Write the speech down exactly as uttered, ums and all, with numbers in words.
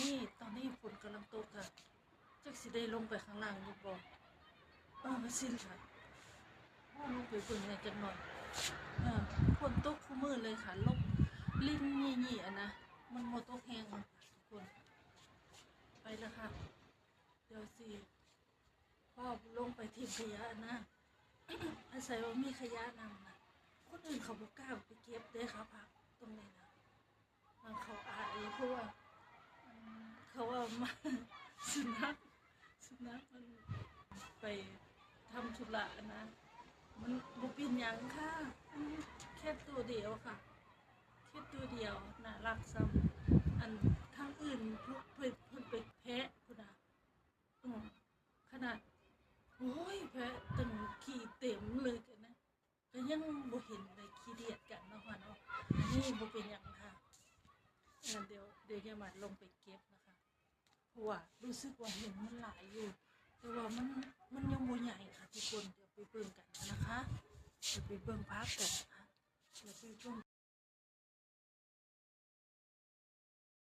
นี่ตอนนี้ฝนกำลังตกค่ะ จักสิได้ลงไปข้างล่างหรือบ่ เออ สิล่ะ ว่าลงไปเบิ่งแหน่จักหน่อย เออ ฝนตกคู่มื้อเลยค่ะ ลบลิ่นยี่ๆ อะนะ มันบ่ตกแฮงค่ะทุกคน ไปแล้วค่ะ เดี๋ยวสิ พอลงไปถิ่มขยะนะ อาศัยว่ามีขยะนำนะ คนอื่นเขาบ่กล้าไปเก็บเด้ค่ะ ผักตรงนี้นะ เขาอายเพราะว่า อืม เขาเอามา สุนัข สุนัขมันไปทำธุระนะ มันบ่เป็นหยังค่ะ มันแค่ตัวเดียวค่ะ แค่ตัวเดียว น่ารักซ้ำ อันทางอื่นพวกเพิ่น เพิ่นไปแพะพุ้นนะ อืม ขนาด โอ้ย แพะตั้งขี้เต็มเลยกันนะ ก็ยังบ่เห็นได้ขี้เดียดกันเนาะค่ะเนาะ อันนี้บ่เป็นหยังค่ะ เออ เดี๋ยว เดี๋ยวยายหมาดลงไปเก็บนะคะ เพราะว่ารู้สึกว่าเห็นมันหลายอยู่ แต่ว่ามัน มันยังบ่ใหญ่ค่ะทุกคน เดี๋ยวไปเบิ่งกันนะคะ เดี๋ยวไปเบิ่งผักกันนะคะ เดี๋ยวไปเบิ่ง